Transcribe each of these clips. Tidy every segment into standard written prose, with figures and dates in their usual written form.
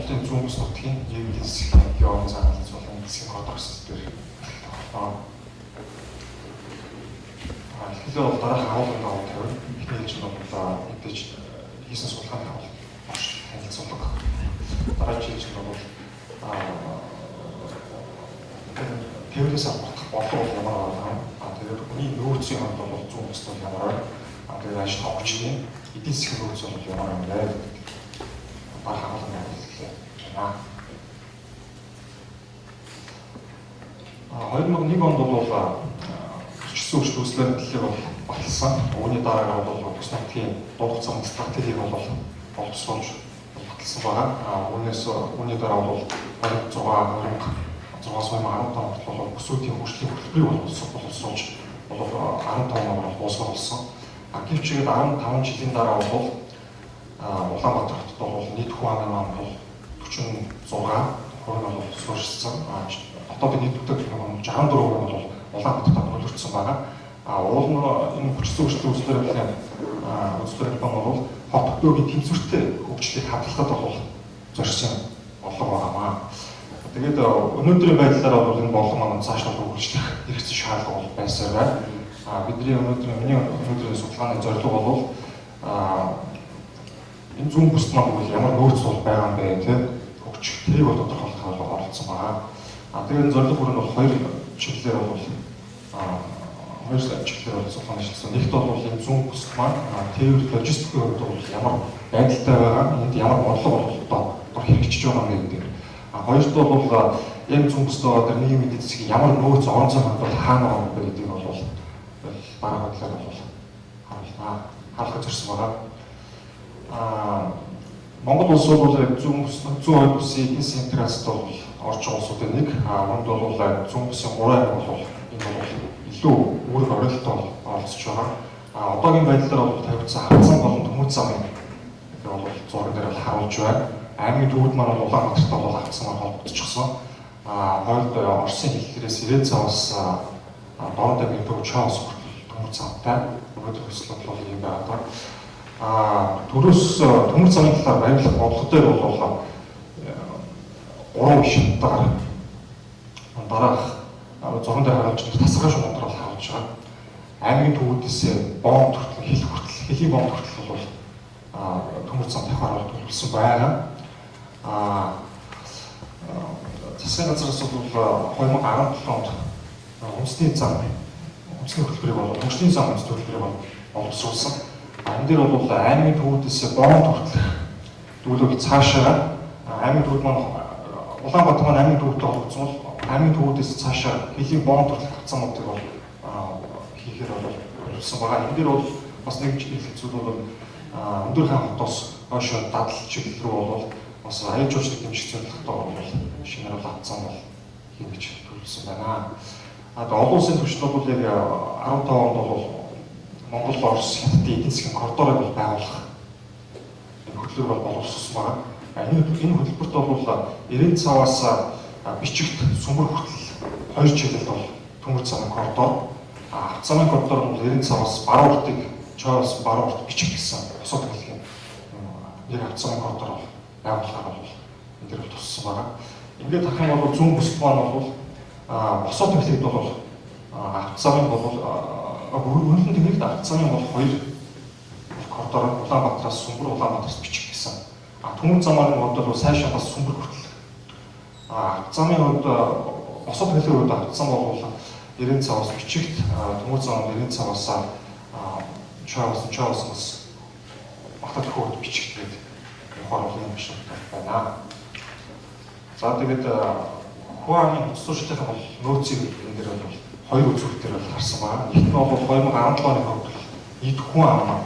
хотын зүүн бүс нутгийн нийгмийн засгийн геологийн зан харилцуулгын засгийн коридор гэсэн сэдвээр тогтолно. Эхлэлээр бол дараах агуулгын дагуу тавина. Эхний ээлжинд бол мэдээж хийсэн судалгааны орчил танилцуулга. Дараагийн ээлжинд бол тээврээс авах бодлого бол ямар байна? Тэгээд хүний нөөцийн хувьд бол зүүн бүс бол ямар байна? Тэгээд ажил хангагчдын эдийн засгийн нөөц бол ямар байна вэ гэдэг дараах агуулгын дагуу байна. 2001 онд бол хүчсэн хүчтэй үүслэр мэдлэлийг бол баталсан. Үүний дараагаар бол бүс нутгийн дундах замын стратегийг бол боловсруулж баталсан байгаа. Үүний дараа бол 26 26-аас 2015 хүртэл бол бүсүүдийн хөгжлийн хөтөлбөрийг боловсруулж бол 15 оноор бол дуусгах болсон. Гэвч ихэд 15 жилийн дараа бол Улаанбаатар хотод бол нийт хүн амын маань бол 46% нь бол суурьшсан. Дотоодын нийт бүтээгдэхүүн нь 64% нь бол Улаанбаатарт нөлөөлсөн байгаа. Уул нь энэ хүчсэн хөгжлийн үзлэрийн план бол хот төдөөгийн тэнцвэртэй хөгжлийг хадгалахад бол зорьсон бодлого байгаамаа. Тэгээд өнөөдрийн байдлаар бол энэ бодлого маань цаашдаа хөгжлөх хэрэгцээ шаардлага бол байсаар байна. Бидний өнөөдрийн миний өнөөдрийн судалгааны зорилго бол энэ зүүн бүст маань бол ямар нөөц бол байгаа юм бэ те хөгжих тэрийг бол тодорхойлоход оролцсон байгаа. Тэгээд энэ зорилго бүр нь бол хоёр чиглэлээр бол хоёр чиглэлээр бол судалгааны ажилласан. Нэгт бол энэ зүүн бүст маань тээвэр логистикийн хувьд бол ямар байдалтай байгаа, энд ямар бодлого бол одоо хэрэгжиж байгаа юм бэ гэдэг. Хоёрт бол яг зүүн бүст байгаа тэр нийгмийн эдийн засгийн ямар нөөц орон зай бол хаана байгаа юм бэ гэдгийг бол дараа байдлаар бол харуулна. Харуулах зорьсон байгаа. Монгол улс бол зүүн хоёр бүсийн эдийн засгийн интеграцид бол орж байгаа улсуудын нэг. Үүнд бол зүүн бүсийн 3 аймаг бол энэ бол илүү үүрэг оролттой оролцож байгаа. Одоогийн байдлаар бол тавигдсан хавцан болон төмөц замын бол зураг дээр бол харуулж байна. Аймгийн төвд маань бол Улаанбаатартай бол хавцан маань холбогдчихсон. Хоёрд Оросын хэллэрээс 90 цаваас Дорнод аймгийн төв Чоос хүртэл төмөц замтай. Өнөөдөр төсөл бол ийм байгаа. Төрөөс төмөр замын талаар баярлах бодлого дээр бол гурван шаттаар дараах зурган дээр харуулж байгаа тасархай шугамдар бол харуулж байгаа. Аймгийн төвүүдээс бомб хүртэл хил хүртэл хөлийн бомб хүртэл бол төмөр зам тавихаар бол төлөвлөсөн байгаа. Засгийн газраас бол 2017 онд үндэсний зам үндэсний хөтөлбөрийг бол хөгжлийн зам үндэсний хөтөлбөрийг бол боловсруулсан. Энэ дээр бол аймгийн төвүүдээс бомб хүртэлх дүүлэг цаашаа аймгийн төвд маань Улаанбаатар маань аймгийн төвтэй холбогдсон бол аймгийн төвүүдээс цаашаа хөлийн бомб хүртэлх хавцаануудыг бол хийхээр бол төлөвлөсөн байгаа. Энэ дээр бол бас нэг хэлэх зүйл бол Өндөр хаан хотоос хойшоо дадал чиглэл рүү бол бас аян жуулчлалыг дэмжих зорилготой бол шинээр бол хавцаан бол хийнэ гэж төлөвлөсөн байна. Одоо олон улсын түвшинд бол яг 15 онд бол Монгол, Орос, Хятадын эдийн засгийн коридорыг бол байгуулах энэ хөтөлбөр бол боловсруулсан байгаа. Энэ хөтөлбөрт бол 90 цаваас бичигт сүмэр хүртэл хоёр чиглэлд бол төмөр замын коридор, замын коридор нь бол 90 цаваас баруун уртыг Чоос баруун урт бичигт гэсэн босоод хэлэх юм нэг замын коридор бол байгуулахаар бол энэ дэр бол туссан байгаа. Ингээд харах юм бол зүүн бүст маань бол босоод хэлэхэд бол замын бол Үнэн тэмдэгт авцааны бол хоёр коридор Улаанбаатараас Сүмбэр, Улаанбаатараас Бичиг гэсэн. Төмөр замын хувьд бол сайшаадаас Сүмбэр хүртэл. Авцааны хувьд босод хэлийн хувьд авцсан бол 90 цаваас Бичигт, төмөр зам 90 цаваас Чоос Батат хөвд Бичигт гэдэг явахаар бол энэ маршрут байна. За тэгээд хүн амын хөтөлбөрийн бол нөөцийг энэ дээр бол хоёр үзүүлэлтээр бол харсан байгаа. Нэгт нь бол 2017 оны хувьд нийт хүн ам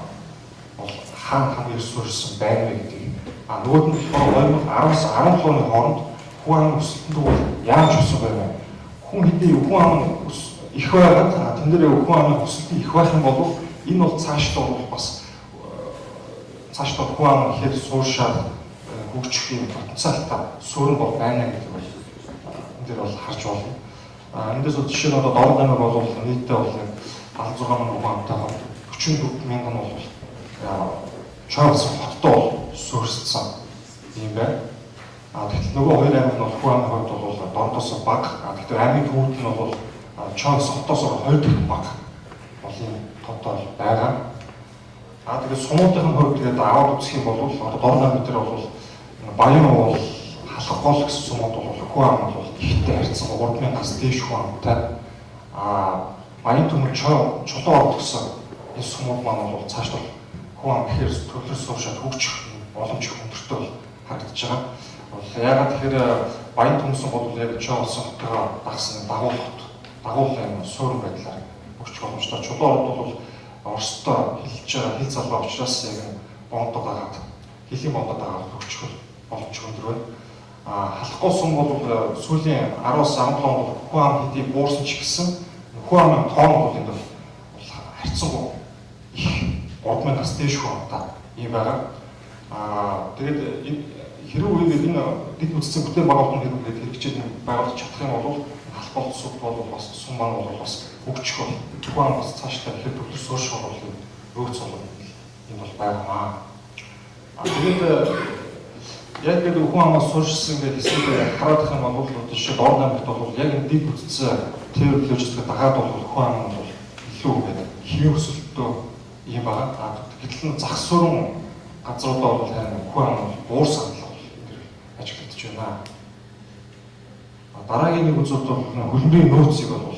бол хаана хамгийн суурьсан байна вэ гэдэг. Нөгөөд нь болохоор 2010-аас 17 оны хооронд хүн амын өсөлтөнд бол яаж өссөн байна вэ? Хүн хэдий хүн ам их байгаад тэн дээр хүн амын өсөлт их байх юм бол энэ бол цаашдаа бол бас цаашдаа хүн ам ихээр сууршаад хөгжих юм потенциалтай суурин бол байна гэдэг бол энэ дээр бол харж байна. Эндээс бол жишээ нь одоо Дорнод аймаг бол нийтдээ бол 76 мянган хүн амтай 44 мянган бол Чоос хоттой бол суурьшсан юм байна. Тэгтэл нөгөө хоёр аймаг нь хүн амын хувьд бол Дордоос бага. Тэгтэл аймгийн төвүүд нь бол Чойс хотоос 2 дахин бага бол ийм тоотой байгаа. Тэгээд сумуудын хувьд тэгээд аваад үзэх юм бол одоо Дорд аймаг дээр бол Баян уул, Халах гол гэсэн сумууд бол хүн ам бол ихтэй харьцан 3000-аас дээш хүн амтай. Баян түмэн Чулуун орд гэсэн энэ сумууд маань бол цааш бол хүн ам ихээр төвлөр сууршаад хөгжих боломж их өндөртэй бол харагдаж байгаа. Яагаад тэгэхээр Баян түмсэн бол яг Чой болсон хотойгоо дагсан дагуулгын суурин байдлаар хөгжих боломжтой. Чулуун орд бол Оростой хилж байгаа хил залуу учраас яг бондоо дагаад хилийн бондоо дагаад хөгжих боломж өндөр байна. Халахгүй сум бол сүүлийн 10-аас 17 онд хүн ам хэдий буурсан ч гэсэн хүн амын тоон бол энд бол харьцангуй их 3000-аас дээш хүн амтай юм байгаа. Тэгээд хэрвээ энэ дэд бүтцийн бүтээн байгуулалт нь хэрвээ хэрэгжээд байгуулж чадах юм бол халах сум бол бас сум маань бол бас хөгжих бол хүн ам бас цаашдаа ихээр төвлөр суурших бол нөөц бол энэ бол байгаамаа. Тэгээд яг гэдэг хүн амаас сууршсан гэдэг хэсгийг хараад их юм бол жишээ Дорд аймагт бол яг энэ дэд бүтцийн теори логистик дагаад бол хүн ам нь бол илүү гэдэг хэвийн өсөлтөө юм байгаа. Гэтэл нь зах суурин газруудаа бол харин хүн ам бол буурсан хандлага бол энэ дэр ажиглагдаж байна. Дараагийн нэг үзүүлэлт бол хөлбөрийн нөөцийг бол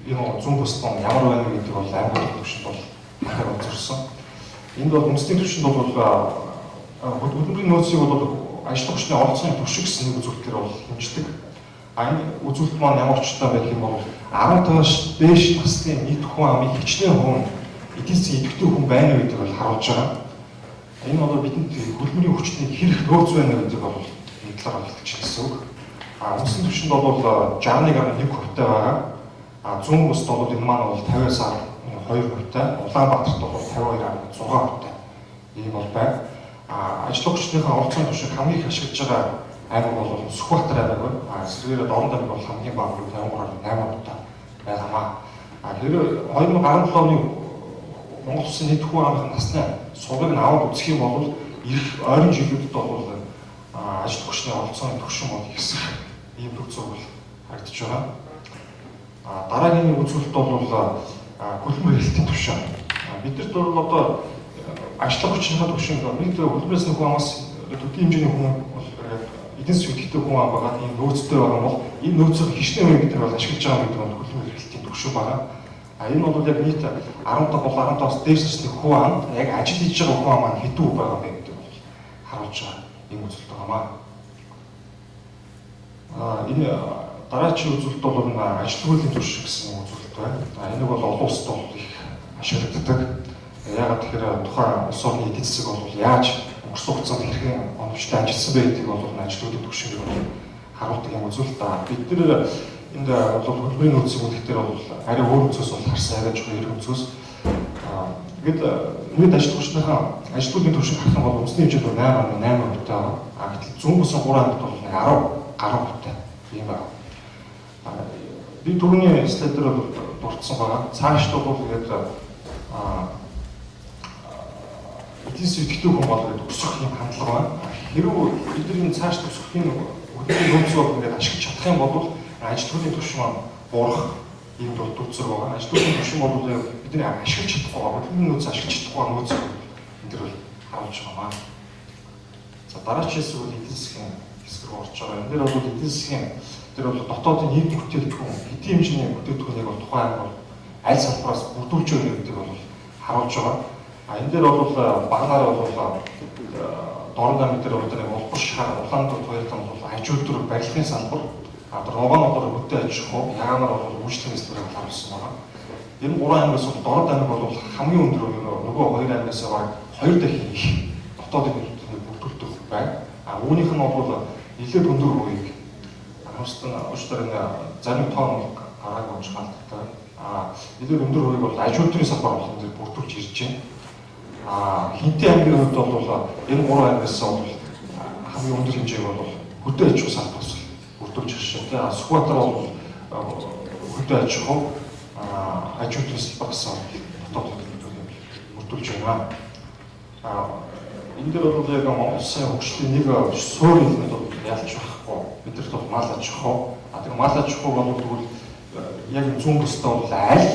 энэ зүүн бүс маань ямар байна гэдэг бол аймагын түвшинд бол харахаар үзэрсэн. Энд бол үндэсний түвшинд бол хөлбөрийн нөөцийг бол ажил хүчний оролцооны түвшин гэсэн нэг үзүүлэлтээр бол хэмждэг. Энэ үзүүлэлт маань ямар учиртай байх юм бол 15-аас дээш насны нийт хүн амын хичнээн хүн эдийн засгийн идэвхтэй хүн байна уу гэдгийг бол харуулж байгаа. Энэ бол бидэнд хөлбөрийн хүчний хэрэг нөөц байна гэдгийг бол нэг талаар хэлж гэсэн үг. Үндсэн түвшинд бол 61.1% байгаа. Зүүн бүст бол энэ маань бол 50-аас 2%, Улаанбаатарт бол 52.6% ийм бол байна. Ажил хүчнийхээ оролцооны түвшин хамгийн их ашиглаж байгаа аймаг бол Сүхбаатар аймаг байна. Эсвэргээр Дорнод аймаг бол хамгийн бага 53.8% байгаамаа. Хэрвээ 2017 оны Монгол улсын нийт хүн амын насны сувгийг нь аваад үзэх юм бол ирэх ойрын жилүүдэд бол ажил хүчний оролцооны түвшин бол ихсэх ийм төр зураг харагдаж байгаа. Дараагийн үзүүлэлт бол хөлбөмбөр эрэлтийн түвшин. Бидэрт бол одоо ажил хүчнийхээ түвшин бид хөлбөрөөс хүн амаас төдий хэмжээний хүн бол эдийн засгийн идэвхтэй хүн ам байгаа ийм нөөцтэй байгаа бол энэ нөөцийг хичнээн үе бид нар бол ашиглаж байгаа гэдэг нь хөлбөмбөр эрэлтийн түвшин байгаа. Энэ бол яг нийт 15 бол 15-аас дээш насны хүн ам яг ажил хийж байгаа хүн ам маань хэдэн үг байгаа бэ гэдэг бол харуулж байгаа ийм үзүүлэлт байгаамаа. Энэ дараачийн үзүүлэлт бол ажилтгуулийн түвшин гэсэн үзүүлэлт байна. Энийг бол олон улсад бол их ашиглагддаг. Яагаад тэгэхээр тухайн улс орны эдийн засаг бол яаж өнгөрсөн хугацаанд хэрхэн оновчтой ажилласан бэ гэдгийг бол ажилтгуудын түвшинг бол харуулдаг юм үзүүлэлт. Бид нар энд бол хөлбөрийн нөөцийг үзэхдээ бол арай өөр өнцгөөс бол харсан, арай жоохон эрг өнцгөөс. Тэгээд нийт ажилтгуудынхаа ажилтгуудын түвшинг харах юм бол үндэсний хэмжээнд бол 8.8% байгаа. Гэтэл зүүн бүсийн 3 аймагт бол 10 гаруй хувьтай юм байна. Би түрүүний слайд дээр бол дурдсан байгаа. Цаашд бол тэгээд эдийн засгийн идэвхтэй хүн бол өсөх юм хандлага байна. Хэрвээ бидний цаашд өсөх юм хөдөлгөөний нөөцөө бол ингээд ашиглаж чадах юм бол ажилтгуудын түвшин маань буурах ийм дүүцэр байгаа. Ажилтгуудын түвшин бол бидний ашиглаж чадахгүй байгаа. Хөдөлгөөний нөөц ашиглаж чадахгүй нөөц энэ төр бол харуулж байгаа маа. За дараагийн хэсэг бол эдийн засгийн хэсэг рүү орж байгаа. Энэ дээр бол эдийн засгийн тэр бол дотоодын нийт бүтээгдэхүүн хэдийн хэмжээний бүтээгдэхүүнийг бол тухайн аймаг бол аль салбараас бүрдүүлж байгаа гэдгийг бол харуулж байгаа. Энэ дээр бол баганаар бол Дорнод аймаг дээр бол нэг улбар шар, Улаанбаатар хоёр танд бол аж үйлдвэр барилгын салбар, Ногоон бол хөдөө аж ахуй, ягаанаар бол үйлчлэгийн салбарыг харуулсан байгаа. Энэ гурван аймагаас бол Дорнод аймаг бол хамгийн өндөр нөгөө хоёр аймагаас бараг 2 дахин их дотоодын бүтээгдэхүүнийг бүрдүүлдэг байна. Үүнийх нь бол нэлээд өндөр үеийг хамстан уучлаарай энэ зарим тоон бол гараагүй унших алдагтай. Нэлээд өндөр үеийг бол аж үйлдвэрийн салбар бол энэ бүрдүүлж ирж байна. Хинтээ аймгийн хувьд бол энэ гурван аймагаас бол хамгийн өндөр хэмжээг бол хөдөө аж ахуй салбараас бүрдүүлж ирж байна. Сүхбаатар бол хөдөө аж ахуй аж үйлдвэрийн салбараас дотоод бүрдүүлж байна. Энэ дээр бол яг Монгол улсын хөгжлийн нэг суурь элемент бол ялж байхгүй. Бидэрт бол мал аж ахуй. А тэр мал аж ахуй бол тэгвэл яг зүүн бүсдээ бол аль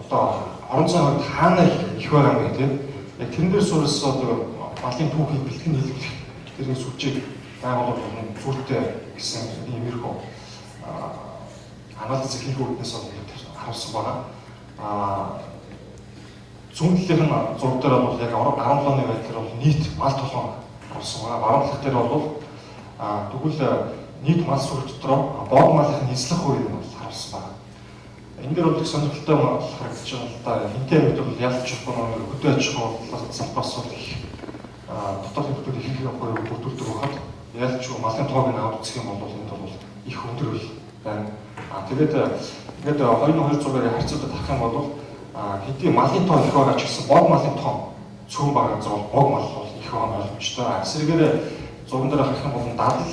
одоо орон зайн хувьд хаана их байгаа юм бэ тийм. Яг тэрэн дээр суурилсан одоо малын түүхийг бэлтгэн нийлүүлэх тэрний сүлжээг байгуулах зүйтэй гэсэн иймэрхүү анализ хийх үүднээс бол харуулсан байгаа. Зүүн талын зураг дээр бол яг 17 оны байдлаар бол нийт мал толгой харуулсан байгаа. Баруун талх дээр бол тэгвэл нийт мал сүрэг дотроо бог малын эзлэх үеийг нь бол харуулсан байгаа. Энэ дээр бол их сонирхолтой харагдаж байгаа л да. Хинтээ аймагт бол ялч чадвар хөдөө аж ахуй салбараас бол их дотоод нөхцөл ихэнх хувийг бүрдүүлдэг байхад ялч малын тоог нь аваад үзэх юм бол энд бол их өндөр байна. Тэгээд ингээд 2.2 зургаар харьцуулаад харах юм бол хэдий малын тоо их байгаа ч гэсэн бог малын тоо цөөн байгаа газар бол бог мал бол их байгаа ойлгомжтой. Эсрэгээр зурган дээр харах юм бол дадал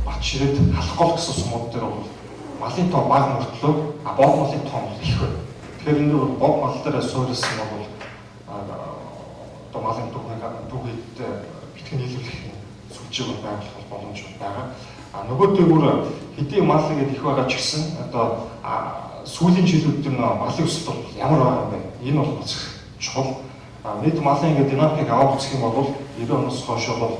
бат ширэд халахгүй гэсэн сумууд дээр бол малын тоо бага мөртлөө бог малын тоо бол их байна. Тэгэхээр энэ бол бог мал дээр суурилсан бол одоо малын түүхийд бэлтгэн нийлүүлэх сүлжээг бол байгуулах боломж байгаа. Нөгөө дээгүүр хэдий мал гэдэг их байгаа ч гэсэн одоо сүүлийн жилүүд дээр малын өсөлт бол ямар байгаа юм бэ? Энэ бол бас чухал. Нийт малын ингээд динамикийг аваад үзэх юм бол 90 оноос хойш бол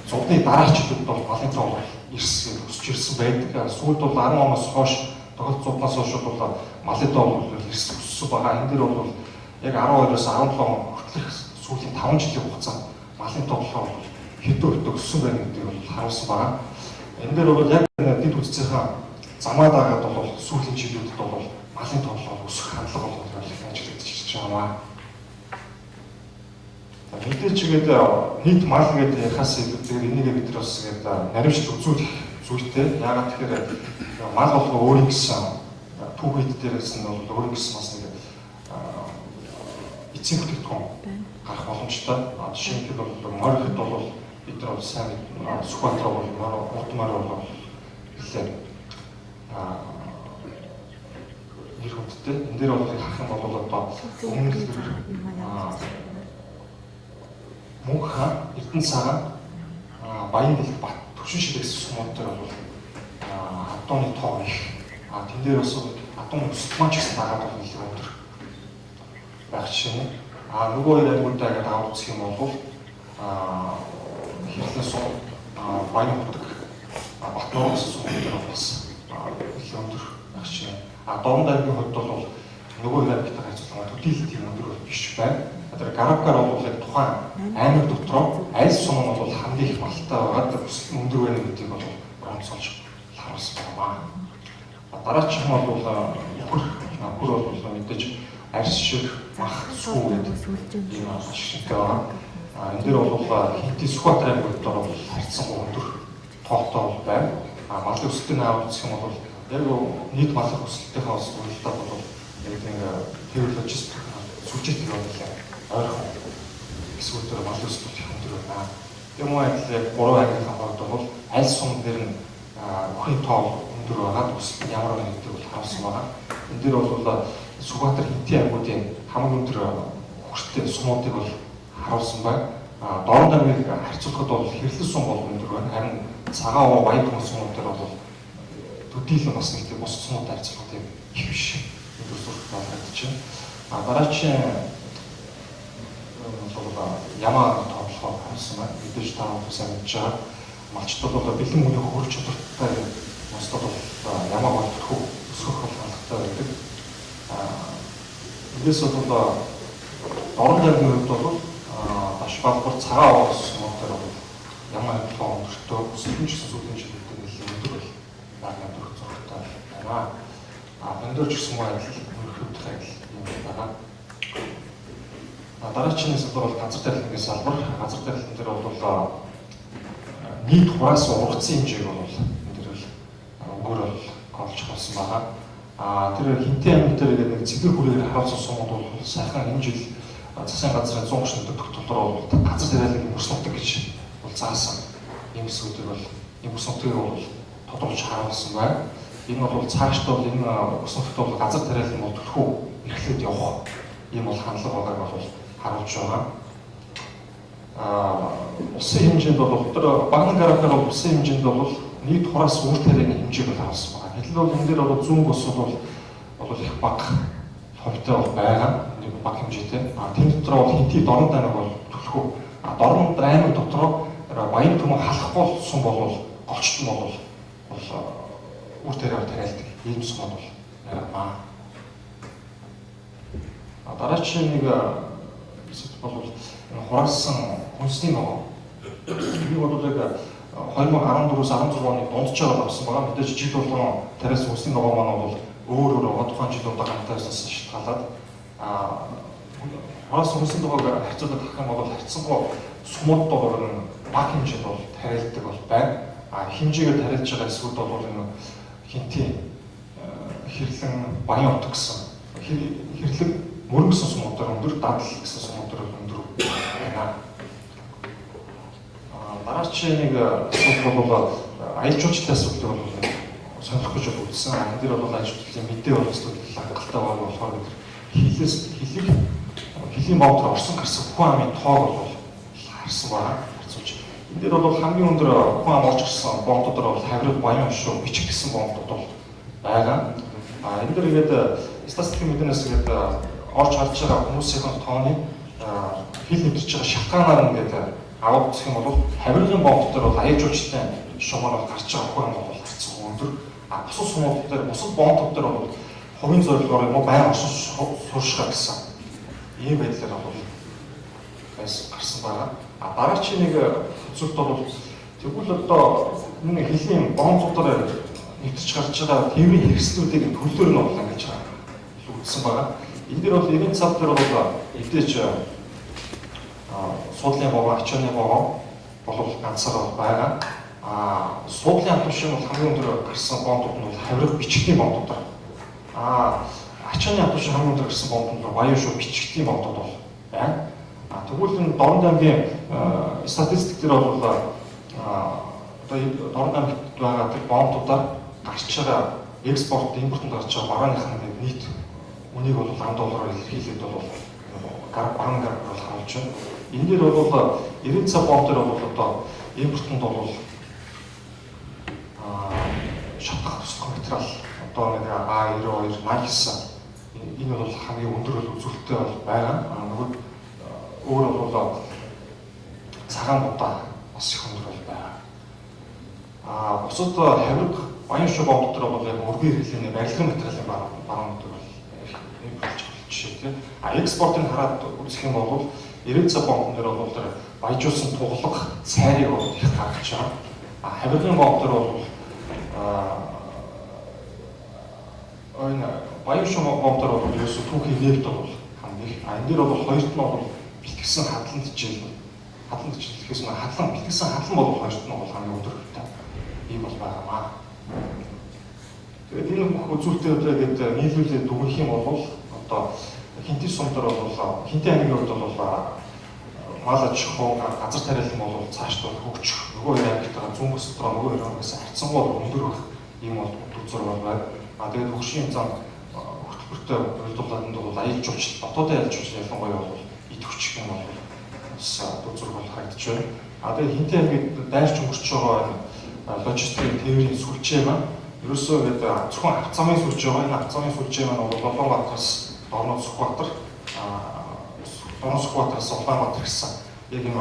зурны дараах жилүүд бол малын тоо ирсэн, өсөж ирсэн байдаг. Сүүлд бол 10 оноос хойш тохиолдол зурнаас хойш бол малын тоо бол ирсэн өссөн байгаа. Энэ дээр бол яг 12-оос 17 он хүртэлх сүүлийн 5 жилийн хугацаанд малын тоо болохоор хэдэн хувьд өссөн байна гэдгийг бол харуулсан байгаа. Энэ дээр бол яг дэд үтцийнхаа замаа дагаад бол сүүлийн жилүүдэд бол малын тоо бол өсөх хандлага бол их ажиглагдаж ирж байгаа. Мэдээж тэгээд нийт мал гэдэг ярихаас илүүтэйгээр энийгээ бид нар бас тэгээд наримшил үзүүлэх зүйтэй. Яагаад тэгэхээр мал болго өөрийн гэсэн түүхийд дээрээс нь бол өөрийн гэсэн бас нэг эцсийн бүтээгдэхүүн гарах боломжтой. Жишээ нь бол морь ихэд бол бид нар бол сайн Сүхбаатар бол морь, урд морь бол нэлээд нэр хүндтэй. Энэ дээр бол харах юм бол одоо өмнө Мөнх хаан, Эрдэнэ цагаан, Баян дэлх Бат Төвшин ширээ гэсэн сумууд дээр бол адууны тоо их. Тэн дээр бас адууны өсөлт маань ч гэсэн дагаад бол нэлээд өндөр байх жишээ нь. Нөгөө хоёр аймагуудаа ингээд аваад үзэх юм бол Хэрлэн сум, Баян хутаг, Батнуур гэсэн сумууд дээр бас нэлээд өндөр байх жишээ. Дорнод аймгийн хувьд бол нөгөө хоёр аймагтайгаа харьцуулахад төдийлөн тийм өндөр биш байна. Тэр Гаравкар бол яг тухайн аймаг дотроо аль сум нь бол хамгийн их малтай байгаад өсөлт нь өндөр байна гэдгийг бол онцолж харуулсан байна. Дараачих нь бол үхэр. Үхэр бол мэдээж арьс шиг мах сүү гэдэг ийм ашигтай байгаа. Энэ дээр бол Хинти Сүхбаатар аймагт бол харьцангуй өндөр тоотой бол байна. Малын өсөлтийг аваад үзэх юм бол яг нийт малын өсөлтийнхээ бас уялдаад бол яг нэг тээвэр логистик сүлжээтэй бол ойрхон хэсгүүдээр малын өсөлт их өндөр байна. Тэр мөн адил яг 3 аймгийн хувьд бол аль сум дээр нь үхрийн тоо өндөр байгаад өсөлт ямар байна гэдгийг бол харуулсан байгаа. Энэ дээр бол Сүхбаатар Хинти аймагуудын хамгийн өндөр үхэртэй сумуудыг бол харуулсан байна. Дорнод аймгийг харьцуулахад бол Хэрлэн сум бол өндөр байна. Харин Цагаан уу Баян түмэн сумууд дээр бол төдийлөн бас нэг тийм бус сумуудтай харьцуулахад тийм их биш. Өндөр сургалттай харагдаж байна. Дараагийн бол ямаа тооблохоор харуулсан байна. Мэдээж та бүхэн сайн мэдж байгаа. Малчдад бол бэлэн үеийн хөрч чадвартай бусдад бол ямаа бол төрхөө өсгөх бол хандлагатай байдаг. Эндээс бол Дорнод аймгийн хувьд бол Даш балбар Цагаан овоо сумуудаар бол ямаа тоо өндөртөө өсөлтөн ч гэсэн сүүлийн жилүүдэд нэлээд өндөр бол байгаа өндөр зурагтай байна. Өндөр ч гэсэн мөн адил өрхөвдөх адил юм байна. Дараагийн салбар бол газар тарилангийн салбар. Газар тарилан дээр бол нийт хураас ургацсан хэмжээг бол энэ дээр бол өнгөөр бол голж харуулсан байгаа. Тэр Хинтээ аймаг дээр ингээд нэг цэвэр хүрээгээр харуулсан сумууд бол сайхан энэ жил засгийн газрын 130 өдөр тогтолтоор бол газар тариалангийн мөс нутаг гэж бол заасан. Ийм хэсгүүдийг бол ийм мөс нутгийг бол тодорхойлж харуулсан байна. Энэ бол цаашдаа бол энэ мөс нутагт бол газар тариалан бол төлхөө эрхлээд явах ийм бол хандлага байгааг бол харуулж байгаа. Улсын хэмжээнд бол тэр багны графикаар бол улсын хэмжээнд бол нийт хураас үр тарианы хэмжээг бол харуулсан байна. Гэтэл бол энэ дээр бол зүүн бус бол их бага хувьтай бол байгаа. Нэг бага хэмжээтэй. А тэн дотор бол Хэнтий Дорнод аймаг бол түлхүү. А Дорнод аймаг дотроо Баян түмэн халахгүй сум бол голчтон бол үр тариаар тариалдаг. Ийм сум бол байгаа. А дараагийн нэг бол хураасан хүнсний ногоо. Энэ бол яг 2014-өөс 16 оны дунджаар авсан байгаа. Мэдээж жил болгон тариасан хүнсний ногоо маань бол өөр өөр байгаа. Тухайн жил удаа хамтаасаас шалтгаалаад хураасан хүнсний ногоог харьцуулаад харах юм бол харьцангуй сумууд бол бага хэмжээнд бол тариалдаг бол байна. А хэмжээгээр тариалж байгаа хэсгүүд бол энэ Хэнтий, Хэрлэн, Баян отог гэсэн Хэрлэг мөрөн гэсэн сумуудаар өндөр, дадал гэсэн сумуудаар өндөр байна. Дараачийн нэг асуудал бол аялал жуулчлалын асуудлыг бол сонирхох гэж үзсэн. Энэ дээр бол аялал жуулчлалын мэдээ бол хангалттай байгаа болохоор бид хөлийн бомбоор орсон гарсан хүн амын тоог бол харсан байгаа. Харьцуулж. Энэ дээр бол хамгийн өндөр хүн ам орж ирсэн бомбуудаар бол хаврыг Баян хошуу бичиг гэсэн бомбууд бол байгаа. А энэ дээр ингээд статистикийн мэдээнээс ингээд орж харж байгаа хүмүүсийн тооны хил нэвтэрч байгаа шалтгаанаар ингээд аваад үзэх юм бол хаврын бомб дээр бол аяж жуулчлалын шугамар бол гарч байгаа хүн ам бол харьцангуй өндөр. А бусад сумууд дээр бусад бомбууд дээр бол хувийн зорилгоор юм уу байн орсон сууршгаа гэсэн ийм байдлаар бол гарсан байгаа. А дараачийн нэг үзүүлэлт бол тэгвэл одоо энэ хөлийн бомбуудаар нэвтэрч гарч байгаа тээврийн хэрэгслүүдийг төлөөр нь бол ингэж үзсэн байгаа. Энэ дээр бол 90 цаг дээр бол эвдэж суудлын богоо, ачааны богоо бол ганцаараа байгаа. А суудлын автомашин бол хамгийн өндөр гарсан бомбууд нь бол хавраг бичигтийн бомбуудаар. А ачааны автомашин хамгийн өндөр гарсан бомбууд нь баян шүү бичигтийн бомбууд бол байна. А тэгвэл энэ Дорнод аймгийн статистик дээр бол одоо Дорнод аймагт байгаа тэр бомбуудаар гарч байгаа экспорт, импортод гарч байгаа барааных нь нийт үнийг бол 10 доллараар илэрхийлээд бол бараан гар бол харуулж байна. Энэ дээр бол 90 цаг бомб дээр бол одоо импортод бол шатах туслах материал одоо нэг А92 89 энэ бол хамгийн өндөр үзүүлэлттэй бол байгаа. Нөгөө өөр бол цагаан будаа бас их өндөр бол байгаа. А бусад хавраг баян шүү бомб дотор бол яг өргөн хэрэглээний барилгын материалын бараанууд бол импортлж байгаа жишээ тийм. А экспортыг хараад үзэх юм бол 90 цаг бомб дээр бол тэр баяжуулсан туглах цайрыг бол их гаргаж байгаа. А хаврагын бомб дээр бол энэ баян шүү бомб дээр бол ерөөсөө түүхийн нефт бол хамгийн их. А энэ дээр бол хоёрт нь бол бэлтгэсэн хадлан хичээл. Хадлан хичээл гэхээс нь хадлан бэлтгэсэн хадлан бол хоёрт нь бол хамгийн өндөр хувьтай. Ийм бол байгаамаа. Тэгээд энэ бүх үзүүлэлтүүдээ гээд нийлүүлээд дүгнэх юм бол одоо Хэнтий сум дээр бол Хэнтий аймгийн хувьд бол мал аж ахуй газар тариалан бол цаашдаа хөгжих нөгөө хоёр аймагтайгаа зүүн бүс дотроо нөгөө хоёр аймагаас харьцангуй өндөр байх ийм бол дүр зураг бол байна. А тэгээд хөгжлийн зам хөтөлбөртэй уялдуулаад энд бол аялал жуулчлал дотоодын аялал жуулчлал ялангуяа бол идэвхжих юм бол бас дүр зураг бол харагдаж байна. А тэгээд Хэнтий аймгийг дайрч өнгөрч байгаа энэ логистикийн тээврийн сүлжээ маань ерөөсөө ингээд зөвхөн авто замын сүлжээ байгаа. Энэ авто замын сүлжээ маань бол Улаанбаатараас Дорнод Сүхбаатар, Дорнод Сүхбаатараас Улаанбаатар гэсэн яг юм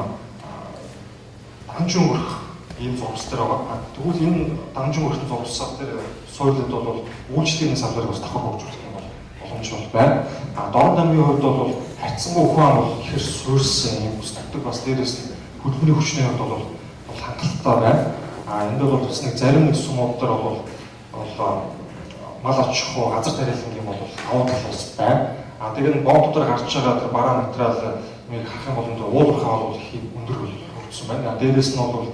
данжин өрх ийм зурвас дээр байгаа. Тэгвэл энэ данжин өрхтөн зурвасаар тэр суурлууд бол үйлчлэгийн салбарыг бас давхар хөгжүүлэх юм бол боломж бол байна. А Дорнод аймгийн хувьд бол харьцангуй хүн ам бол ихээр суурьсан юм бүс тавдаг. Бас дээрээс нь хөдөлмөрийн хүчний хувьд бол хангалттай байна. А энд бол бас нэг зарим нэг сумууд дээр бол мал аж ахуй газар тариалангийн бол давуу тал бас байна. А тэгээд бомб дотор гарч байгаа тэр бараа материал мийг харах юм бол уулуурхай бол их өндөр хүрсэн байна. Дээрээс нь бол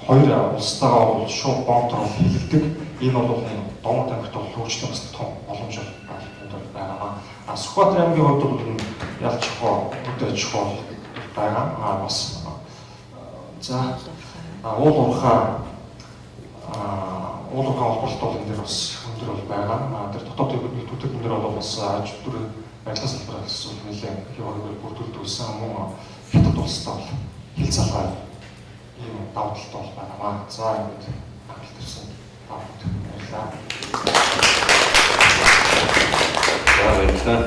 хоёр улстайгаа бол шууд бомб дотор хилэгдэг. Энэ бол Дорнод аймагт бол хөгжлийн бас том боломж байгаа. А Сүхбаатар аймгийн хувьд бол ялч ахуй, өдөр аж ахуй байгаа. А бас за уулуурхай уулуурхай олборлолт бол энэ дээр бас өндөр бол байгаа. Тэр дотоод төдий дээр бол бас аж ахуйн барилгын салбараас нэлээд их хэмжээгээр бүрдүүлдэг байсан. Мөн хятад улстай бол хил залгаа ийм давуу талтай бол байна. За ингээд анхаарал тавьсан та бүхэнд баярлалаа. За, баярлалаа.